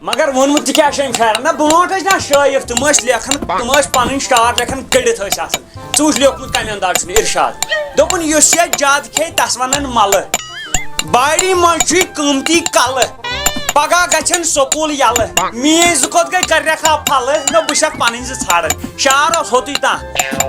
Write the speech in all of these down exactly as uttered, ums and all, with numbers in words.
مگر ووٚنمُت تہِ کیٛاہ چھُ أمۍ شاعرن؟ نہ، برونٛٹھ ٲسۍ نہ شٲعر، تِم ٲسۍ لیکھان، تِم ٲسۍ پنٕنۍ شعر لیکھان، کٔڑِتھ ٲسۍ آسان۔ ژٕ وٕچھ لیوٗکھمُت کمہِ انداز چھُ أمۍ ارشاد۔ دوٚپُن، یُس یتھ زیادٕ کھیٚیہِ، تس ونن ملہٕ۔ باڑی منٛز چھُے قۭمتی کلہٕ، پگاہ گژھن سکوٗل یلہٕ۔ میٲنۍ زٕ کۄت گٔے کرنکھا پھلہٕ، نہ بہٕ چھکھ پنٕنۍ زٕ ژھانڈان۔ شعر اوس ہوٚتُے تام۔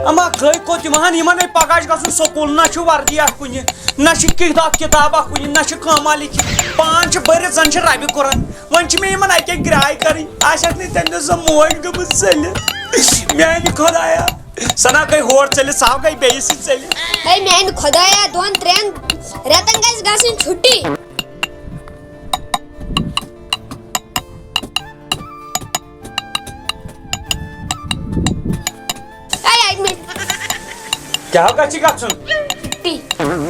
اما گٔے کوٚت یِمن؟ یِمن ہے پگاہ چھُ گژھُن سکوٗل، نہ چھُ وردی اکھ کُنہِ، نہ چھُ کِتاب، کِتاب اکھ کُنہِ، نہ چھُ کٲما لیکھِتھ۔ پان چھِ بٔرِتھ، زن چھِ ربِ قرآن۔ وۄنۍ چھِ مےٚ یِمن اکہِ گرٛاے کرٕنۍ۔ آسٮ۪کھ نہٕ تٔمۍ دۄہ سۄ موج گٔمٕژ ژٔلِتھ۔ میانہِ خۄدایا، سنا گٔے ہور ژٔلِتھ، سۄ گٔے بیٚیِس سۭتۍ ژٔلِتھ۔ ہے میانہِ خۄدایا، دۄن ترٛٮ۪ن رٮ۪تن گژھِ گژھٕنۍ چھُٹی۔ ہے، اَکہِ منٹ۔ کیٛاہ گژھِ گژھُن؟ ٹی۔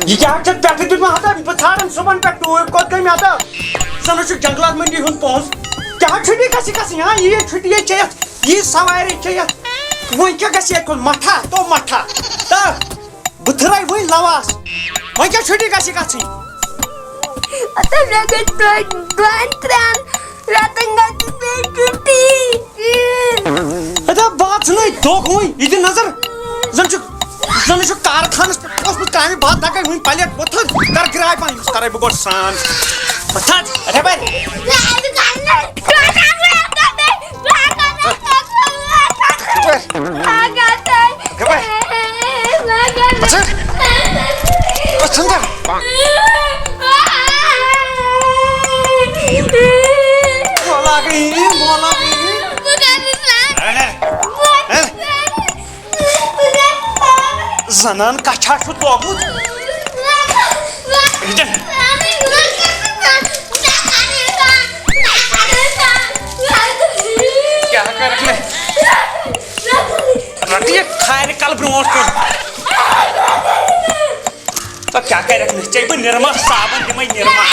یہِ کیٛاہ چھُ پٮ۪ٹھٕ دیُتمُت ہتا؟ بہٕ ژھانڈن صُبحن پٮ۪ٹھ ٹوٗرۍ کوٚت گٔے مےٚ تہٕ؟ زَن چھُ جنگلات منڈی ہُنٛد پونٛز۔ کیٛاہ چھُٹی گژھِ گژھٕنۍ؟ ہا، یہِ چھُٹی یے چھےٚ یَتھ، یہِ سوارِ چھےٚ یَتھ۔ وۄنۍ کیٛاہ گژھِ ییٚتہِ کُن؟ مَٹھا تو مَٹھا۔ تہٕ بہٕ تھٕرے وٕنۍ لواس۔ وۄنۍ کیٛاہ چھُٹی گژھِ گژھٕنۍ؟ ہتا مےٚ گٔے توتہِ دۄن ترٛٮ۪ن رٮ۪تن گژھِ مےٚ چھُٹی۔ ہتا بہٕ ژھٕنَے دۄکھ وۄنۍ۔ یہِ دِ نظر۔ زن چھُ، زن چھُ کارخانس پٮ۪ٹھ اوسمُت کامہِ۔ بہٕ دگے وٕنۍ پلیٹ وۄتھُن۔ کر گراے پہن، ییٚمِس کرے بہٕ گۄڈٕ سران۔ وۄتھ حظ، رٹے بھاے۔ رٹے۔ گبر۔ اچھا۔ اچھا۔ مولا گئی، مولا گئی۔ زنان کچھا چھُ لوگمُت۔ کیٛاہ کرکھ مےٚ؟ رٹہٕ یہِ کھارِ کلہٕ برونٛٹھ کُن۔ ژٕ کیٛاہ کرکھ مےٚ؟ ژےٚ بہٕ نِرما صابن دِمے نِرما۔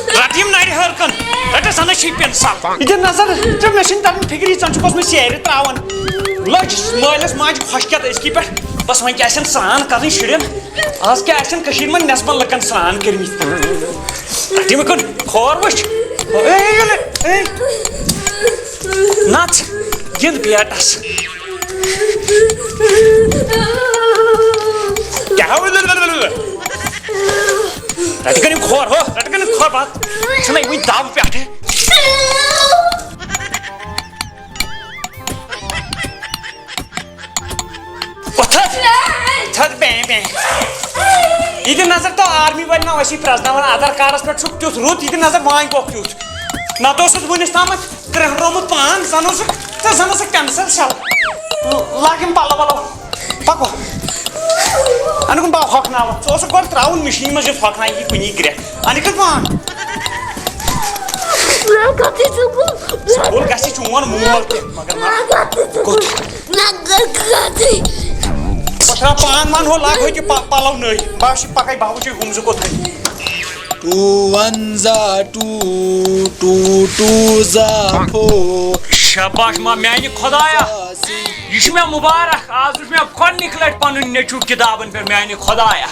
رٹ یِم نرِ ہٲر کن۔ رٹس زنس چھی پنسل۔ یہِ دِ نظر، ژےٚ مےٚ چھُنہٕ تران فکری، زن چھُکھ اوسمُت سیرِ تراوان۔ لٔج مٲلِس ماجہِ خۄشکیت أزکی پٮ۪ٹھ۔ بس وۄنۍ کیٛاہ آسن سران کرٕنۍ شُرٮ۪ن؟ آز کیٛاہ آسن کٔشیٖرِ منٛز نٮ۪صبن لُکن سران کٔرمٕتۍ؟ رٹ یِم کُن کھور وٕچھ۔ A, A, A. نژ، گِنٛد بیٹس۔ کیٛاہ ہو؟ رٹہٕ کٔرِم کھور ہو، رٹہٕ کٔرِم کھور بتھ۔ چھُنہ وٕنہِ دب پٮ۪ٹھٕ۔ وۄتھ حظ۔ وۄتھ حظ، بیں، بیں۔ یہِ دِ نظر تو آرمی وٲلۍ ما ٲسی پرٛزناوان آدھار کارڈس پٮ۪ٹھ چھُکھ تیُتھ رُت، یہِ دِ نظر وانۍ گوٚکھ کیُتھ۔ نتہٕ اوسُس وُنِس تامَتھ کرٛہنومُت پان، زن اوسُک تہٕ زن اوسُکھ pencil shell۔ لاگ یِم پلو ولو۔ پکو۔ انکُن باو ہۄکھناوان۔ ژٕ اوسُکھ گۄڈٕ ترٛاوُن مِشیٖن منٛز یُتھ ہۄکھنایہِ یہِ کُنی گرٛٮ۪کھ۔ انکُن پان۔ سکوٗل گژھِ چون مول تہِ، مگر نہ۔ کوٚت؟ بہٕ ترٛاو پان وان ہُہ لاگہٕ ہُہ تہِ پ-، پلو نٔے۔ بہٕ ہا چھُس پکے، بہٕ ہا وٕچھے ہُم زٕ کوٚت گٔے۔ ٹوٗ وَن زا ٹوٗ، ٹوٗ ٹوٗ زا فور۔ شاباش ما میانہِ خۄدایا۔ یہِ چھُ مےٚ مُبارک۔ آز وٕچھ مےٚ گۄڈٕنِکۍ لٹہِ پنُن نیٚچوٗ کِتابن پٮ۪ٹھ، میانہِ خۄدایا۔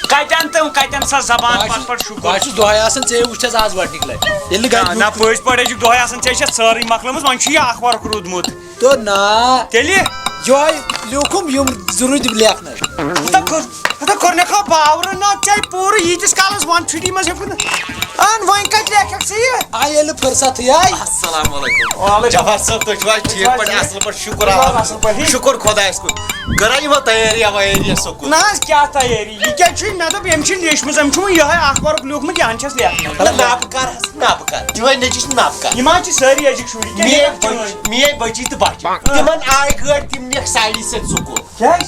کتٮ۪ن تہٕ کتٮ۪ن سۄ زبان بہٕ پتھ چھُس، پتھ شُکُر۔ بہٕ چھُس دۄہے آسان ژےٚ وٕچھتھ آز گۄڈٕنِکۍ لٹہِ۔ ییٚلہِ نہٕ گرِ نہ، نہ، پٔزۍ پٲٹھۍ چھُکھ دۄہے آسان، ژےٚ چھےٚ سٲرٕے مۄکلٲمٕژ، وۄنۍ چھُ یہِ اکھ ورُک روٗدمُت۔ تو نا۔ تیٚلہِ؟ یۄہے لیوٗکھُم یِم زٕ رُدۍ لیکھنَے۔ ہتا کوٚر، ہتا کوٚر مےٚ کھا باورٕ نا ژےٚ پوٗرٕ ییٖتِس کالس وَن چھُٹی منٛز ہیوٚکُن۔ اَن وۄنۍ کَتہِ لیکھکھ ژٕ یہِ؟ آ، ییٚلہِ فرصتھٕے آے۔ السلام علیکم۔ وعلیکم۔ جواد صٲب، تُہۍ چھِو حظ ٹھیٖک پٲٹھۍ؟ اَصٕل پٲٹھۍ؟ شُکُر الحمدُللہ۔ اَصٕل پٲٹھی۔ شُکُر خۄدایَس کُن۔ کَرا یِمو تیٲری ویٲری سکوٗل؟ نہ حظ، کیٛاہ تیٲری؟ یہِ کیٛاہ چھُ؟ مےٚ دوٚپ، أمۍ چھِ لیچھمٕژ، أمۍ چھُ وۄنۍ یِہوٚے اَکھ ورُک لیوٗکھمُت، یہِ ہن چھَس لیکھنَے۔ نہ، نہ بہٕ کَرٕ حظ، نہ بہٕ کَرٕ۔ یِہوٚے نیٚچی چھِ نہ بہٕ کَرٕ۔ یِم حظ چھِ سٲری أزِکۍ شُرۍ، یہِ کیٛاہ مے لیکھان چھِ بٔچ-، وۄنۍ؟ مے بٔچی تہٕ بَچہِ۔ بَچہِ۔ تِمَن آے گٲڑۍ، تِم نِکھ سایڈِ سۭتۍ سکوٗل۔ کیٛازِ؟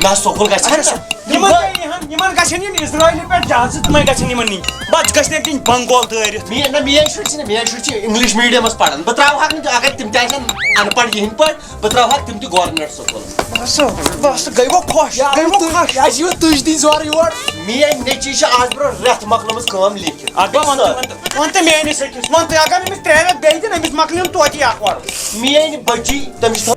نہ، سکوٗل گژھِ اچھا، نہ۔ یِمَن گٔے یِہَن، یِمَن گژھن یِن اِسرٲیلہِ پٮ۪ٹھ جہازٕ، تِمَے گژھن یِمَن نِنۍ۔ بَچہٕ گژھِ نہٕ ہیٚکٕنۍ بنگول دٲرِتھ۔ مے-، نہ، میٲنۍ شُرۍ چھِنہٕ، میٲنۍ شُرۍ چھِ English mediumس پَران۔ بہٕ ترٛاوہَکھ نہٕ، اگر تِم تہِ آسَن اَن پَڑھ یِہِنٛدۍ پٲٹھۍ، بہٕ ترٛاوہَکھ تِم تہِ government سکوٗل۔ بَس، بَس، گٔے وۄنۍ خۄش، یہِ گٔے آو وۄنۍ تُج-، خۄش۔ یہِ آسہِ یِوان تُج دِنۍ زورٕ یور۔ میٲنۍ نیٚچی چھِ آز برونٛہہ رٮ۪تھ مۄکلٲمٕژ کٲم لیکھِتھ۔ اَدٕ وۄنۍ وَن تہٕ، وَن تہٕ، وَن تہٕ میٲنِس أکِس، وَن تہٕ، اگر أمِس ترٛےٚ رٮ۪تھ بیٚیہِ دِن، أمِس مۄکلہِ یِم توتہِ اَکھ وَرُن۔ میٲنۍ بٔچی، تٔمِس چھِ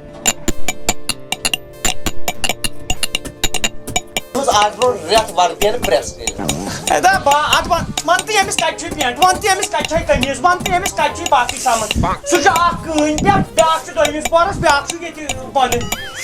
تھٲومٕژ آز برونٛہہ رٮ۪تھ وردی ہن پریس کٔرِتھ۔ ادا با، اتھ ون، ون تہٕ ییٚمِس کتہِ چھُے پینٹ، ون تہٕ ییٚمِس کتہِ چھے قمیٖض، ون تہٕ ییٚمِس کتہِ چھُے باقٕے سامان۔ سُہ چھُ اکھ کٲنۍ پٮ۪ٹھ، بیٛاکھ چھُ دوٚیمِس پورس، بیٛاکھ چھُ ییٚتہِ بۄنہٕ۔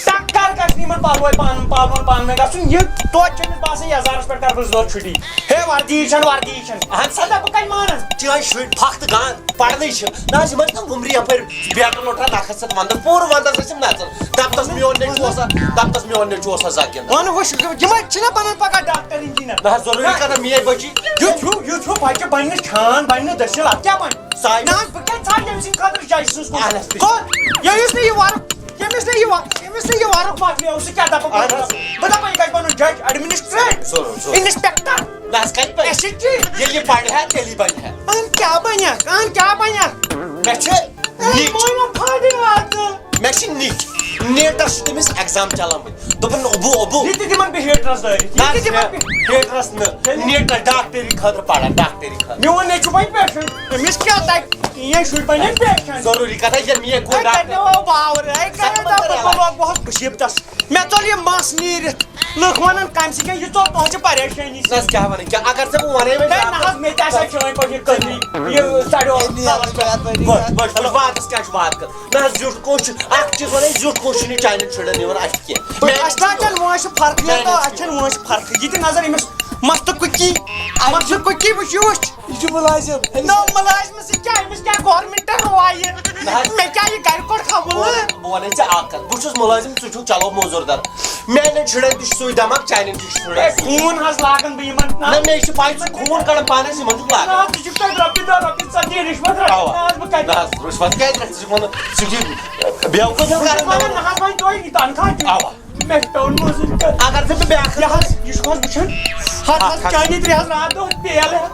ٹکر گژھِ نہٕ یِمن پلوے پانہٕ، پلون پانہٕ ؤنۍ گژھُن۔ یہِ توتہِ چھُ أمِس باسان یزارس پٮ۪ٹھ کرٕ بہٕ زٕ دۄہ چھُٹی۔ ہے وردی چھَنہٕ، وردی چھَنہٕ۔ اہن سا۔ نہ بہٕ کتہِ مانن؟ چٲنۍ شُرۍ پھکھ تہٕ گانٛد۔ پرنٕے چھِ۔ نہ حظ، یِمن چھِ نہ وُمرِ یپٲرۍ بیٹہٕ لوٚٹھ ہا نکھس سۭتۍ ونٛدس، پوٗرٕ ونٛدس ٲسۍ یِم نژان۔ دپتس میون نیٚچوٗ اوسا، دپتس میون نیٚچوٗ اوسا زگہِ گِنٛدان۔ وَن وٕچھ، یِمن چھِنہ بنان پگاہ ڈاکٹر انجینئر۔ نہ حظ، ضروٗری کتھا میٲنۍ بچی۔ یُتھ ہیوٗ، یُتھ ہیوٗ بچہِ بنہِ نہٕ چھان، بنہِ نہٕ دٔسِل، اتھ کیٛاہ بنہِ؟ ساے نہ حظ، بہٕ کیٛاہ ژھانٛڈٕ ییٚمہِ سٕنٛدِ خٲطرٕ ججہِ سٕنٛز کُس؟ اہن حظ، تی۔ کوٚت؟ ییٚمِس نہٕ یہِ ورُق، ییٚمِس نہٕ یہِ ورُق، ییٚمِس نہٕ یہِ ورُق مۄکلیو، سُہ کیٛاہ دپہٕ بہٕ؟ اہن حظ۔ بہٕ دپہٕ، یہِ گژھِ بنُن جج، ایڈمنسٹریٹ، ضروٗر، ضروٗر۔ انسپیکٹر۔ نہ حظ، کتہِ پرِ؟ S H G. ییٚلہِ یہِ پرِ ہا، تیٚلی بنہِ ہا۔ اہن کیٛاہ بنہِ ہا؟ اہن کیٛاہ بنہِ ہا؟ مےٚ چھِ اے، نیٹ۔ مویو فاڈی واتہٕ۔ مےٚ چھِ نیٹ۔ نیٹس چھِ تٔمِس ایگزام چلان وۄنۍ۔ دوٚپُن، ابو، ابو۔ یہِ تہِ دِمن بہٕ ہیٹرس دٲرِتھ۔ نہ یہِ تہِ حظ، دِمن بہٕ۔ ہیٹرس نہٕ۔ تیٚلہِ نیٹس ڈاکٹری خٲطرٕ پران، ڈاکٹری خٲطرٕ۔ میون نیٚچوٗ بنہِ پیشنٹ۔ أمِس کیٛاہ تتہِ؟ یہِ شُرۍ بنن پیشنٹ۔ ضروٗری کتھا، ییٚلہِ میٲنۍ کورِ تۄہہِ ڈاکٹر۔ کتہِ باور؟ اے، سۄ کتہِ کمن دپہٕ کرِ بہٕ علاج؟ لوگ بہت مُصیبتس۔ مےٚ ژوٚل یہِ مس نیٖرِتھ۔ لُکھ ونان، کمہِ سۭتۍ یہِ ژوٚل تُہنٛد چھِ پریشٲنی سۭتۍ۔ نہ حظ، کیٛاہ ونان؟ کیٛاہ؟ اگر ژےٚ بہٕ ونے وۄنۍ ہے، نہ حظ، مےٚ تہِ ہسا چھِ وۄنۍ پتہٕ یہِ کٔمی، یہِ ژڑیو کلس پٮ۪ٹھ۔ بس، بس، بس، واتس کیٛاہ چھُ وات کر؟ نہ حظ، زیُٹھ کُس چھُ؟ اکھ چیٖز ونے، زیُٹھ کُس چھُنہٕ یہِ چانٮ۪ن شُرٮ۪ن یِوان اَتھِ کینٛہہ۔ اَسہِ چھا چٮ۪ن وٲنٛسہِ فرقٕے یوت، میٛانٮ۪ن اَسہِ چھَنہٕ وٲنٛسہِ فرقٕے۔ یہِ تہِ نظر أمِس مستہٕ کُکی، مستہٕ کُکی وٕچھ، یہِ وٕچھ۔ یہِ چھُ مُلٲزِم۔ نہ، مُلٲزمہٕ سۭتۍ کیٛاہ؟ أمِس کیٛاہ گورمٮ۪نٛٹَن رُوایہِ؟ نہ حظ۔ مےٚ کیٛاہ یہِ گَرِ کوٚر قبوٗل؟ بہٕ وَنَے ژےٚ اَکھ کَتھ۔ بہٕ چھُس مُلٲزِم، ژٕ چھُکھ چلو موٚزوٗر در۔ میٛانٮ۪ن شُرٮ۪ن تہِ چھُ سُے دٮ۪ماغ، چانٮ۪ن تہِ چھُ سُے ہے، دٮ۪ماغ۔ خوٗن حظ لاگَن بہٕ یِمَن۔ نہ، مےٚ چھِ پَے ژٕ خوٗن کَڑان پانَس، یِمَن چھُکھ لاگان۔ نہ، ژٕ چھُکھ تَتہِ رۄپیہِ دَہ، رۄپیہِ ژَتجی رِشوَت رَٹان۔ اَوا۔ نہ حظ، بہٕ کَتہِ نہ حظ، رِشوَت کیٛازِ رَٹھ ژٕ؟ چھُکھ وَنان، ژٕ چھُکھ یہِ بیوقوٗف یِم چھِ کَران وَنان، مےٚ۔ نہ حظ وۄنۍ تۄہہِ یہِ تَنخواہ چھُ۔ اَوا۔ مےٚ چھِ پٮ۪وان موٚزوٗرۍ کَرٕنۍ۔ اگر ژےٚ بہٕ بیٛاکھ یہِ کَتھ حظ، یہِ چھُکھ حظ وٕچھان؟ ہَتھ حظ، اَکھ ہَتھ۔ چٲنی ترٛےٚ ہَتھ راتھ دۄہ پیلہٕ۔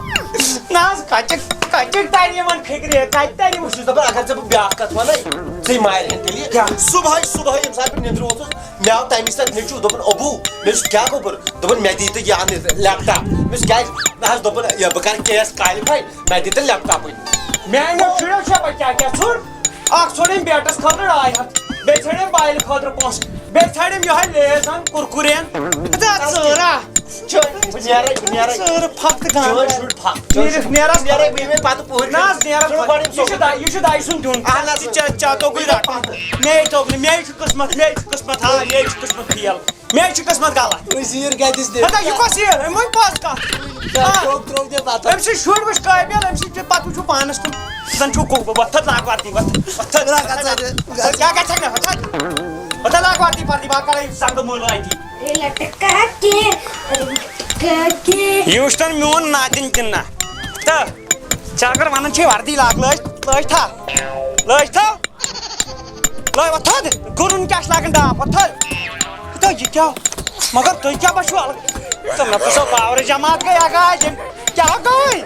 نہ حظ، کَچَک، کَچَک تَرِ یِمَن فِکرِ، کَتہِ تَرِ یِمَن؟ بہٕ چھُس دَپان، اگر ژےٚ بہٕ بیٛاکھ کَتھ وَنَے، ژٕے مارِ ہَن تیٚلہِ۔ کیٛاہ؟ صُبحٲے، صُبحٲے ییٚمہِ ساتہٕ بہٕ نِندرِ ووتھُس، مےٚ آو تَمی ساتہٕ نیٚچوٗ، دوٚپُن، "ابوٗ۔" مےٚ دوٚپُس، "کیٛاہ گوٚبُر؟" دوٚپُن، "مےٚ دِ تہٕ یہِ اَنہٕ لیپ ٹاپ۔" مےٚ دوٚپُس، "کیٛازِ؟" نہ حظ، دوٚپُن، "یہِ بہٕ کَرٕ کے ایس کالِفاے، مےٚ دِ تہٕ لیپ ٹاپٕے۔" میٛانیو شُریو چھا پَتہٕ کیٛاہ کیٛاہ ژھوٚر؟ اکھ ژھوٚڑ أمۍ بیٹس خٲطرٕ ڈاے ہَتھ، بیٚیہِ ژھٲڑۍ أمۍ موبایلہٕ خٲطرٕ پونٛسہٕ، بیٚیہِ ژھٲڑۍ أمۍ یِہوٚے لیز ہن، کُرکُرے ہن۔ ہتا ژٲرا۔ چٲنۍ، بہٕ نیرے، بہٕ نیرے۔ ژٲر پھکھ تہٕ گنٛد۔ چٲنۍ شُرۍ پھکھ۔ نیٖرِتھ نیرَس نیرے پھکھ۔ بہٕ یِمے پَتہٕ پوٗرۍ۔ نہ حظ، نیرَس ژٕ پھکھ۔ رَٹھ أمۍ یہِ چھُ سکوٗل۔ دَ-، یہِ چھُ دَیہِ سُنٛد دیُن۔ اہن حظ۔ ژٕ چا-، چا توکُے رَٹھ۔ مے توکُے نہٕ، مے چھُ قٕسمت، مے چھُ قٕسمت، ہا، مے چھُ قٕسمت فیل۔ مےٚ چھُ قٕسمت غلط۔ وۄنۍ زیٖر کَتہِ دِس دِتھ؟ ہتا یہِ کۄس زیٖر؟ أمۍ ؤنۍ پوٚز کَتھ۔ کیٛاہ آ۔ ٹھوٚپ ترٛوو دِتھ اَتھ؟ أمۍ سٕنٛدۍ شُرۍ وٕچھ قٲبِل، أمۍ سٕنٛدۍ پَتہٕ وٕچھِو پانَس کُن۔ زَن چھُو کو-، وۄتھ تھَد لاگ وَردی، وۄتھ۔ وۄتھ تھَد۔ نہ، گژھِ نہ، وۄتھ تھَد۔ وۄتھ تھَد لاگ وَردی، پَردی، بہٕ کَرَے زَنٛگہٕ مٲلہٕ اَتی۔ ہے، لَٹہِ کَران کینٛہہ۔ کینٛہہ۔ یہِ وٕچھ تَن میون نادِن کِنہٕ نہ۔ تہٕ ژےٚ اگر وَنان چھے وَردی لاگ، لٲج، لٲج تھا۔ لٲج تھا۔ لٲج وۄتھ تھوٚد۔ گُرُن کیٛاہ چھُ لاگان ڈاپھ؟ وۄتھ تھوٚد۔ ہتا یہِ کیٛاہ؟ مگر تُہۍ کیٛاہ بچھو الگ؟ تہٕ مےٚ پَزیو باورٕ جماعت گٔے اگاے۔ یِم کیٛاہ گٔے؟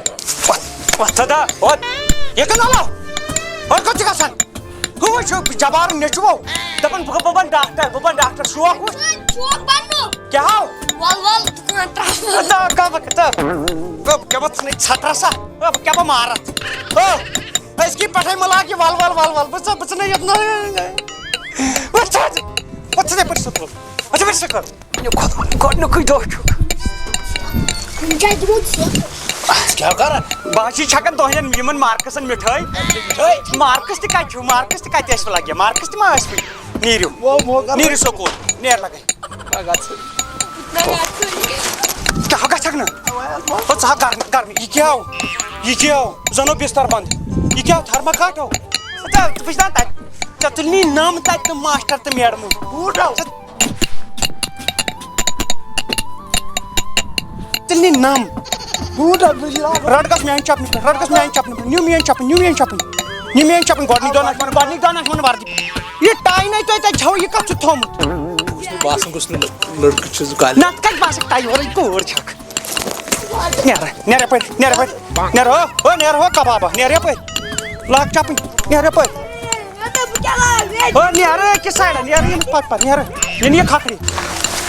وۄتھ، وۄتھ تھوٚد ہا۔ وۄتھ۔ یہِ کَتھ آو؟ ہورٕ کوٚت چھُ گژھان؟ ہُہ وٕچھ، ہُہ جبارُن نیٚچوٗ۔ دَپان، بہٕ، بہٕ بَنہٕ ڈاکٹر، بہٕ بَنہٕ ڈاکٹر۔ شوق وُچھ۔ شوق بَننُک۔ کیٛاہ ہاو؟ وَل، وَل، دُکان ترٛاو۔ ہتا، کیٛاہ بہٕ، ہتا۔ کیٛاہ بہٕ ژھٕنَے ژھٹرَس ہا؟ بہٕ کیٛاہ بہٕ مارَتھ؟ ہو۔ أزکی پٮ۪ٹھَے مہٕ لاگ یہِ وَل وَل وَل وَل، بہٕ ژٕ، بہٕ ژٕ نہٕ یوٚت نہٕ۔ وۄتھ ژٕ، وۄتھ ژٕ یَپٲرۍ سکوٗل، وۄتھ یَپٲرۍ سکوٗل۔ یہِ خۄداے، گۄڈٕنیُکُے دۄہ چھُ۔ کُنہِ جایہِ دِمو ژٕ۔ ژٕ کیٛاہ کَران؟ بہٕ حظ چھُس چھَکان تۄہَن یِمَن مارکسَن مِٹھٲے۔ مِٹھٲے؟ مارکس تہِ کَتہِ چھُو؟ مارکس تہِ کَتہِ ٲسِوٕ لَگہِ؟ مارکس تہِ ما ٲسۍ وٕنہِ؟ نیٖرِو۔ وۄنۍ موقع نیٖرِو سکوٗل، نیر لَگَے۔ کیٛاہ گژھکھ نہٕ؟ ہو، ژٕ ہا گرمی، گرمی۔ یہِ کیٛاہ آو؟ یہِ کیٛاہ آو؟ زَن اوس بِستَر بنٛد۔ یہِ کیٛاہ آو؟ تھرماکاٹ آو؟ ژٕ ژٕ وٕچھ نا تَتہِ۔ ژےٚ تُلنی نَم تَتہِ تہٕ ماسٹر تہٕ میڈمہٕ۔ بوٗٹ آو۔ ژٕ تُلنی نَم۔ بوٗٹ آو، بوٗٹ آو۔ رَٹ گژھ میٛانہِ چَپنہِ پٮ۪ٹھ، رَٹ گژھ میٛانہِ چَپنہِ پٮ۪ٹھ۔ نیوٗ میٛٲنۍ چَپٕنۍ، نیوٗ میٛٲنۍ چَپٕنۍ۔ نیوٗ میٛٲنۍ چَپٕنۍ، گۄڈٕنِکۍ دۄن آسہِ وَنان، گۄڈٕنِکۍ دۄن آسہِ وَنان وَردی۔ یہِ ٹاے نَے تۄہہِ تَتہِ چھَو، یہِ کَتھ چھُ تھوٚمُت؟ اوس نہٕ باسان، گوٚژھ نہٕ لٔڑکہٕ چھُس بہٕ کالہِ۔ نَتہٕ کَتہِ باسَکھ ٹاے یورَے کوٗر چھَکھ؟ نیر، نیر یپٲرۍ، نیر یپٲرۍ، نیر ہو، ہو، نیر ہو کبابا، نیر یپٲرۍ۔ لاگ چپٕنۍ، نیر یپٲرۍ۔ ہو، نیر أکِس سایڈَس، نیر ییٚمِس پتہٕ پتہٕ، نیر۔ یہِ نِیہِ کھکھرِ۔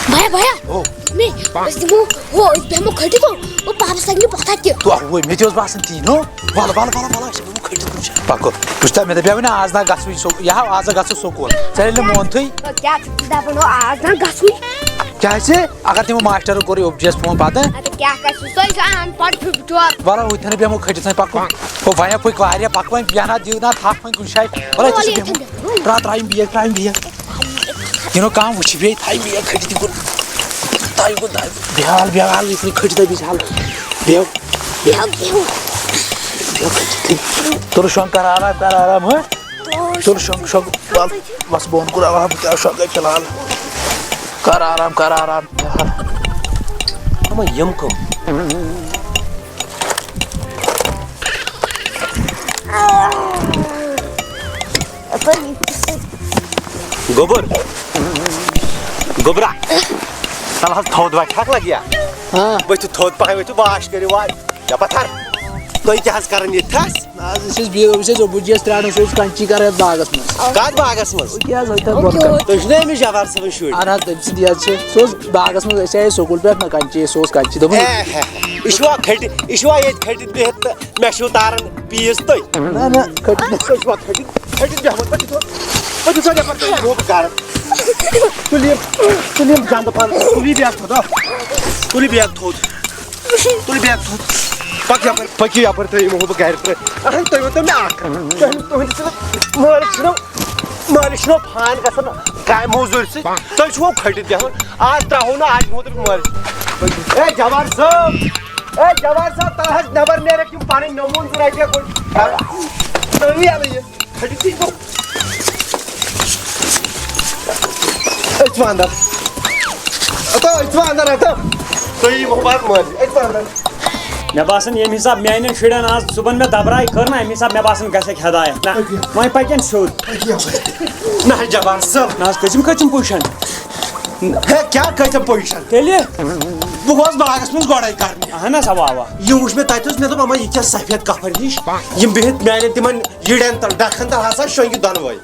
بھیا، بھیا، او۔ مے، أسۍ دِمو، ہو، أسۍ بیٚہمو کھٔٹِتھ، او، پاپس لگہِ نہٕ پتہ تہِ۔ تو، اوے، مےٚ تہِ اوس باسان تی، نو۔ وَلہٕ، وَلہٕ، وَلہٕ، وَلہٕ، أسۍ بیٚہمو کھٔٹِتھ کُنہِ جایہِ۔ پکو۔ وٕچھ تا، مےٚ دَپیو نہ آز نہ گژھوٕے سکوٗل، یہِ ہاو آز گژھو سکوٗل۔ ژےٚ ییٚلہِ نہٕ مونتھٕے۔ کیٛاہ چھُکھ دَپان، او، آز نہ گژھوٕے؟ کیٛازِ؟ اگر تِمو ماسٹرو کوٚر یہِ اوٚبجیس فون پتہٕ۔ اَدٕ کیٛاہ کرِ سُہ؟ سُہ چھُ اَن پڑھ پھیُر بِچور۔ وَلہٕ ہُتہِ نہٕ بیٚہمو کھٔٹِس وۄنۍ پَکو۔ ہُہ وۄنۍ اَپٲرۍ واریاہ پَکو وۄنۍ، یہِ ہنا دِیِو نا تھپھ وۄنۍ کُنہِ جایہِ۔ وَلہٕ وَلہٕ أسۍ ییٚتھٮ۪ن بیٚہمو۔ بیٚہمو۔ ترٛاو، ترٛاو یِم بیگ، ترٛاو یِم بیگ۔ یہِ نہٕ کانٛہہ وٕچھِ بیٚیہِ، تھاو یِم بیگ کھٔٹِتھ یِکُن۔ تھاو یِکُن، تھاو یِکُن۔ بیٚہوان، بیٚہوان، یِکُن کھٔٹِتھ بیٚیہِ حال۔ بیٚہو، بیٚہو۔ بیٚہو کھٔٹِتھ۔ تُل شۄنٛگ، کر آرام، کر آرام، ہہ؟ تُل شۄنٛگ، شۄنٛگ۔ وَل، بَس بۄن کُن، آ، بہٕ کیٛاہ شۄنٛگے فِلحال۔ کر آرام، کر آرام۔ اما یِم کٕم؟ گوٚبُر۔ گوٚبرا۔ تَلہٕ حظ تھوٚد وَتہِ ٹھَکھ لَگہِ یا؟ ہاں۔ ؤتھِو تھوٚد پَہَم، ؤتھِو واش کٔرِو وارٕ۔ یا پَتھَر۔ تُہۍ کیٛاہ حظ کَران ییٚتہِ تھَس؟ نہ حظ، أسۍ ٲسۍ بیٚیہِ، أسۍ ٲسۍ اوٚبُجیَس پرٛاران، سُہ اوس کَنچی کَران یَتھ باغَس منٛز۔ کَتھ باغَس منٛز؟ أکیٛاہ حظ، أتھۍ تَتھ بۄنہٕ کَنہِ۔ تُہۍ چھِو نا أمِس جبار صٲبٕنۍ شُرۍ؟ اَہَن حظ، تٔمۍ سٕنٛدی حظ چھِ۔ سُہ اوس باغَس منٛز، أسۍ آیے سکوٗل پٮ۪ٹھ، نہ کَنچی، سُہ اوس کَنچی۔ دوٚپُن، اے ہے، یہِ چھُوا کھٔٹہِ-، یہِ چھُوا ییٚتہِ کھٔٹِتھ بِہِتھ تہٕ مےٚ چھُو تاران پیٖس تُہۍ؟ نہ، نہ، کھٔٹِتھ نہٕ۔ تُہۍ چھُوا کھٔٹِتھ، کھٔٹِتھ بیٚہمُت؟ پٔکِو تھوٚد، پٔکِو تھوٚد یَپٲرۍ، تُہۍ یِمو بہٕ گَرٕ۔ تُلِو یِم، تُلِو یِم زَنٛدٕ پَن، تُلِو یہِ بیگ تھوٚد، آ۔ تُلِو بیگ تھوٚد۔ تُل بیگ تھوٚد۔ پَک یَپٲرۍ، پٔکِو یَپٲرۍ، تُہۍ یِمو بہٕ گَرِ ترٛٲوِتھ۔ اَہَن، تُہۍ ؤنۍتو مےٚ اَکھ کَتھ۔ تُہٕنٛدِ، تُہٕنٛدِ سۭتۍ مٲلِس چھُنہٕ، مٲلِس چھُنہٕ فان گژھان کامہِ موٚزوٗرۍ سۭتۍ۔ تُہۍ چھُوا کھٔٹِتھ بیٚہوان؟ آز ترٛاوہو نہٕ، آز دِمو تٔمِس مٲلِس۔ اے جبار صٲب، اے جبار صٲب، تَلہٕ حظ نٮ۪بَر نیرَکھ یِم پَنٕنۍ نموٗنہٕ زٕ رَٹہِ ہا گۄڈٕ۔ ترٛٲوِو یَلہٕ یہِ۔ کھٔٹِو تُہۍ یِمو۔ أسۍ چھِ وَنٛدَن۔ ہَتو، أسۍ چھِ وَنٛدَن، ہَتو۔ تُہۍ یِمو بَتہٕ مٲلِس۔ أسۍ چھِ وَنٛدَن۔ مےٚ باسان، ییٚمہِ حساب میٛانٮ۪ن شُرٮ۪ن آز صُبحن مےٚ دَبراے کٔر نا، اَمہِ حساب مےٚ باسان، گژھٮ۪کھ ہدایت۔ نہ، أکیٛاہ۔ وۄنۍ پَکن سیوٚد۔ أکیٛاہ۔ نہ حظ، جبار صٲب۔ نہ حظ، کٔژِم کٔژِم پُشَن؟ ہے، کیٛاہ کٔژِم پُشَن؟ تیٚلہِ؟ بہٕ گوس باغَس منٛز گۄڈَے کَرنہِ۔ اَہَن حظ، اَوا، اَوا۔ یہِ وٕچھ مےٚ تَتہِ اوس، مےٚ دوٚپ، اَما یہِ کیٛاہ سفید کَفٕر ہِش؟ یِم بِہِتھ میٛانٮ۪ن تِمَن یِڑٮ۪ن تَل، ڈَکھَن تَل ہسا شۄنٛگہِ دۄنوَے۔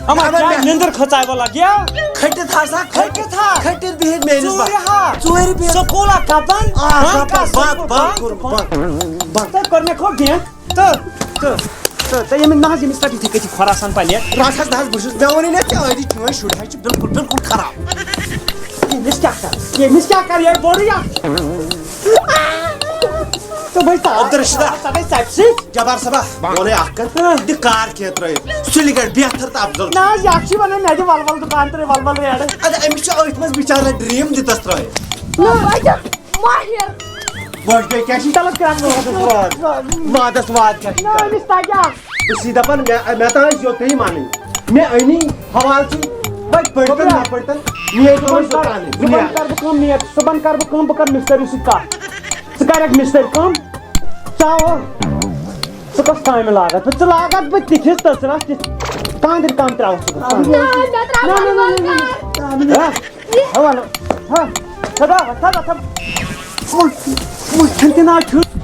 اما نہ، نہ، کیا نہ۔ نندر کھژاے والا گیا؟ کھٔٹِتھ ہسا، کھٔٹِتھ۔ کھٔٹِتھ ہا؟ کھٔٹِتھ بِہِتھ میٲنِس ژوٗرِ با-، ہا؟ ژوٗرِ بِہِتھ۔ سکوٗل ہا کپن؟ آ، بنٛک کپن، ہا، سکوٗل سکوٗل بنٛک، بنٛک، کوٚرمُت، بنٛک۔ بنٛک۔ تۄہہِ کوٚر مےٚ کھو بینٛک۔ تہٕ، تہٕ، تہٕ، تہٕ ییٚمہِ نہ حظ ییٚمِس پٮ۪ٹھ یِتھٕے کٔنۍ چھِ خۄراسان پلیٹ۔ رَٹھ حظ، نہ حظ، بہٕ چھُس، مےٚ ووٚنُے نہ ژےٚ ٲدی، چٲنۍ شُرۍ حظ چھِ بِلکُل، بِلکُل خراب۔ ییٚمِس کیٛاہ کَرٕ؟ ییٚمِس کیٛاہ کَرٕ؟ ییٚلہِ بوٚڑُے اَکھ۔ تہٕ بٔے ژاو۔ عبدالرشیدہ۔ ژٕ گٔے ژَپہِ سۭتۍ۔ جبار صٲبا، بہٕ وَنَے اَکھ کَتھ، ہاں۔ دِ کار کینٛہہ ترٛٲیِتھ۔ سُلہِ گَڑِ بہتر تہٕ افضل چھُ۔ نہ حظ، یہِ اَکھ چھُے وَنان، مےٚ دِ وَلوَل دُکان ترٛٲے، وَلوَل ریڈٕ۔ اَدٕ أمِس چھُ أتھۍ منٛز بِچارَس ڈرٛیٖم دِتَس ترٛٲیِتھ۔ نہ، وۄنۍ کیٛاہ؟ ماہر۔ وۄنۍ گٔے کیٛاہ چھِ؟ چلو کرٛٮ۪کھ وادَس واد۔ وادَس واد کیٛاہ چھِ نہ، کران؟ أمِس تَگہِ اَکھ۔ بہٕ چھُس دَپان، مےٚ، مےٚ تام آسہِ یوٚتُے مانٕنۍ۔ مےٚ أنی حوالہٕ چھُ، وۄنۍ پٔرۍتَن نہ پٔرۍتَن، میٛٲنۍ چھُ صُبحن وۄنۍ کر، زُکانٕے، صُبحن دُنیا۔ کَرٕ بہٕ کٲم، نیٹ، صُبحن کَرٕ بہٕ کٲم، بہٕ کَرٕ مِستٔری سۭتۍ کَتھ۔ ژٕ کَرَکھ مِستٔرۍ کٲم، ژٕ آو، ژٕ کۄس کامہِ لاگَکھ؟ ژٕ لاگَکھ بہٕ تِتھِس تہٕ ژٕ رَٹھ تِتھ۔ کانٛدٕرۍ کَم ترٛاوَکھ ژٕ بہٕ۔ نہ، مےٚ ترٛاو نہ، نہ، نہ، نہ، نہ۔ نہ، نہ، نہ۔ ہہ؟ ہہ، وَلہٕ۔ ہہ، تھَو، تھَو، تھَو، تھَو۔ مُلکَن تہِ نہ چھُ۔